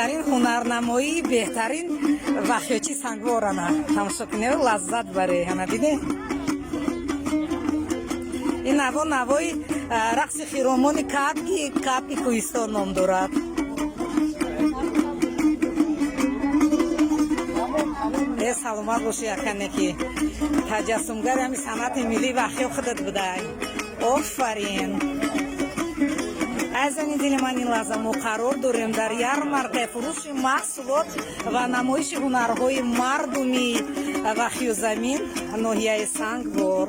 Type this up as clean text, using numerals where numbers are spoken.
Беҳтарин ҳунарнамоии беҳтарин вахёчи Сангворана тамошо кунед, лаззат баре. Ана диде, ин наво навои рақси хиромони кабки, кабки кӯҳистон ном дорад. Э, саломат бошӣ, акане, ки таҷассумгари ҳами санъати миллии вахё худат будай. Офарин! Азизони дили ман, ин лаҳза мо қарор дорем дар ярмаркаи фурӯши маҳсулот ва намоиши ҳунарҳои мардуми Вахёзамин, ноҳияи Сангвор.